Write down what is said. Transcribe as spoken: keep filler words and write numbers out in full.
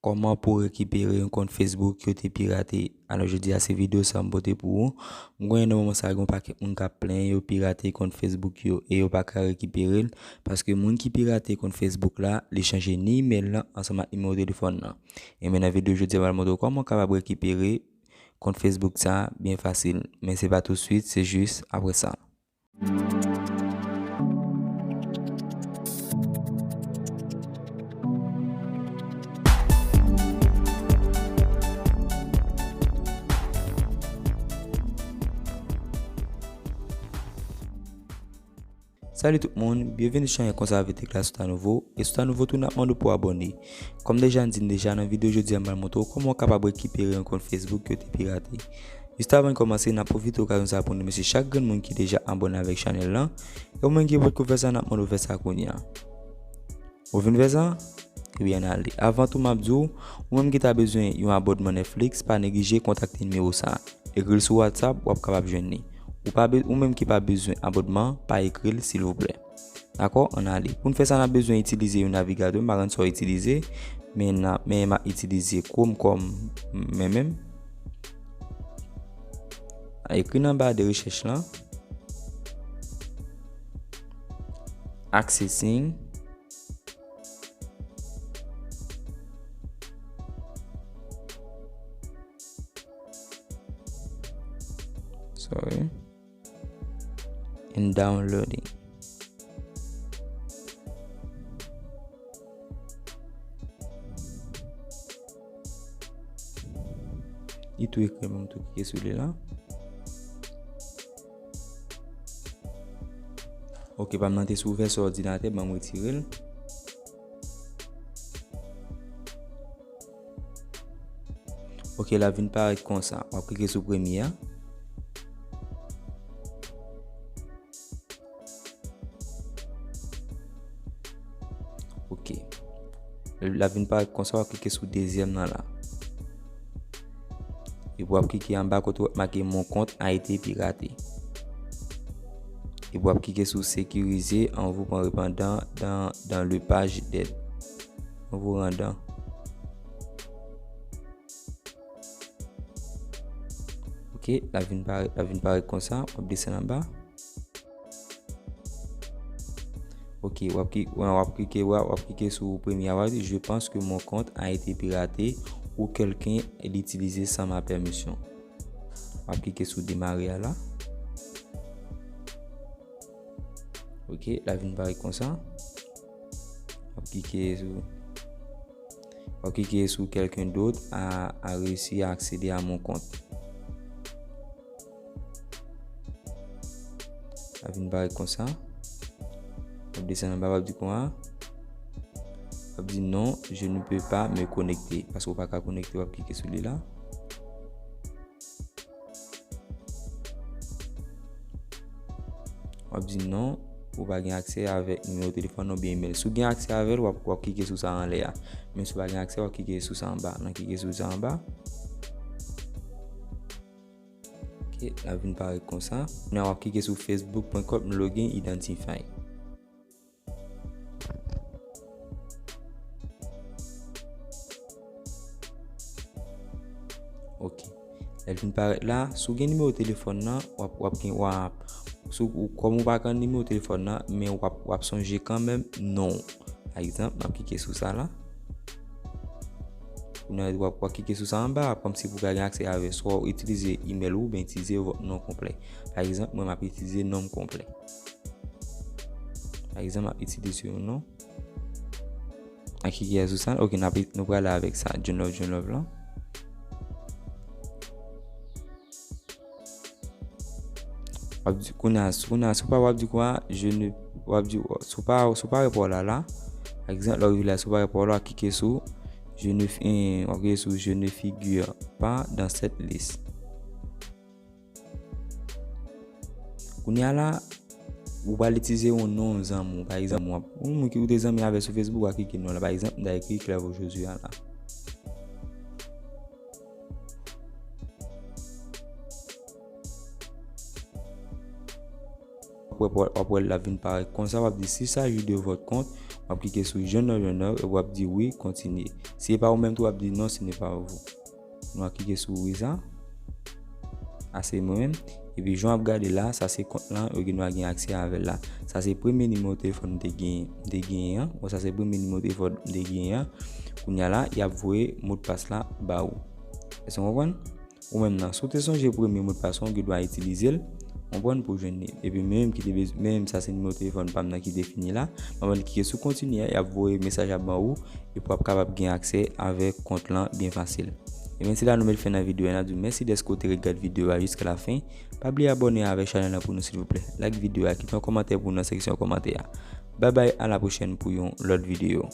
Kòman pou w rekipere yon kont Facebook yo te pirate? Alò, jodi a se videyo sa m pote pou ou. M konnen nan moman sa a gen yon pakèt moun k ap plenyen yo pirate kont Facebook yo e yo pa ka rekipere l, paske moun ki pirate kont Facebook la, li chanje ni imèl lan ansanm ak nimewo telefòn nan. Enben, nan videyo jodi a, m pral montre w kòman w kapab rekipere kont Facebook sa a byen fasil. Men se pa tousuit, se jis apre sa. Salut tout moun, byenveni sou chanèl Konsa Avèk Tekla. Si w ta nouvo, e si w ta nouvo tou, n ap mande w pou abòne. Kòm deja n di n deja, nan videyo jodi a, m pral montre w kòman w kapab rekipere yon kont Facebook yo te pirate. Jis avan n kòmanse, n ap pwofite okazyon sa a pou n remèsye chak grenn moun ki deja abòne avèk chanèl lan. E ou menm ki potko fè sa, n ap mande w fè sa kounye a. Ou fin fè sa? Ebyen, ann ale. Avan tou, m ap di w, ou menm ki ta bezwen yon abònman Netflix, pa neglije kontakte nimewo sa a. Ekri l sou WhatsApp, w ap kapab jwenn li. Ou pa be-, ou menm ki pa bezwen abònman, pa ekri l, silvouplè. Dakò? Ann ale. Pou n fè sa, n ap bezwen itilize yon navigatè. M pa konn sa w itilize, men n a, men m ap itilize Chrome kòm mwen menm. Ekri nan ba de rechèch lan, Accessing. Sorry. And downloading. Li tou ekri, men m tou klike sou li la. Ok, pa m nan te sou ouvè sou òdinatè, ban m retire l. Ok, l ap vin parèt konsa. W ap klike sou premye a. Ok. L ap vin parèt konsa, w ap klike sou dezyèm nan la. Epi w ap klike anba kote w ap make Mon compte a été piraté. Epi w ap klike sou sécuriser en vous rendant dans, dans le page d'aide. En vous rendant. Ok, l ap vin parèt, l ap vin parèt konsa, w ap desann anba. Ok, w ap kli-, w ap klike, w ap, w ap klike sou premye a, w ap di, "Je pense que mon compte a été piraté ou quelqu'un l'utilisait sans ma permission." W ap klike sou demare a la. Ok, l ap vin parèt konsa. W ap klike sou, w ap klike sou quelqu'un d'autre a, a réussi à accéder à mon compte. L ap vin parèt konsa. W ap desann anba, w ap di konsa. W ap di, "Non, je ne peux pas me connecter." Paske w pa ka konekte, w ap klike sou li la. W ap di, "Non, ou pa gen aksè avèk nimewo telefòn oubyen imèl." Si w gen aksè avè l, w ap, w ap klike sou sa anlè a. Men si w pa gen aksè, w ap klike sou sa anba. Nan klike sou sa anba. Ok, l ap vin parèt konsa. Kounye a w ap klike sou facebook pwen kòm login identify. Ok. Lè l vin parèt la, si w gen nimewo telefòn nan, w ap, w ap gen, w ap, si w, kòm ou pa konn nimewo telefòn nan, men w ap, w ap sonje kanmenm non w. Pa egzanp, m ap klike sou sa la. Ou nan, w ap, w ap klike sou sa anba, kòmsi pou w ka gen aksè avè l. Swa w itilize imèl ou, oubyen itilize vòt non konplè. Pa egzanp, mwen, m ap itilize non m konplè. Pa egzanp, m ap itilize yon non. Ak ki ki sou sa? Ok, n ap, nou prale avèk sa. John Love, John Love lan. W ap di, kounye a, kounye a, si w pa, w ap di kwa, je ne, w ap di, si w pa, si w pa reponn la, la, pa egzanp, lè w rive la, si w pa reponn la, w ap klike sou, je ne fi-, w ap klike sou, je ne figure pas dans cette liste. Kounye a la, ou pral itilize yon non zanmi w, pa egzanp, w ap, yon moun ki ou te zanmi avè l sou Facebook, w ap klike non la. Pa egzanp, m ta ekri Clerveau Josué a la. W ap wè, w ap wè l ap vin parèt konsa, w ap di, "S'il s'agit de votre compte," w ap klike sou John Love, John Love, epi w ap di, "Oui, continuer." Si se pa ou menm tou, w ap di non, ce n'est pas vous. Nou a klike sou wi sa. A se mwen menm. Epi jan w ap gade la, sa se kont lan, yo gen dwa gen aksè avè l la. Sa se premye nimewo telefòn m te gen, m te genyen an. Bon, sa se premye nimewo telefòn m te genyen an. Kounye a la, y ap voye modpas la ba ou. Èske w konprann? Ou menm nan, si w te sonje premye modpas ou, ou gen dwa itilize l, konprann, pou jwenn li. Epi menm ki te bez-, menm sa se nimewo telefòn pa m nan ki te fini la. Mwen klike sou kontinye, y ap voye mesaj la ban ou, epi w ap kapab gen aksè avèk kont lan byen fasil. Ebyen, se la nou met fen nan videyo a. N ap di w mèsi dèske w te ret gade videyo a jiska la fen. Pa bliye abòne avèk chanèl lan pou nou, silvouplè. Like videyo a, kite yon kòmantè pou nou nan seksyon kòmantè a. Bye bye, a la pwochèn pou yon lòt videyo.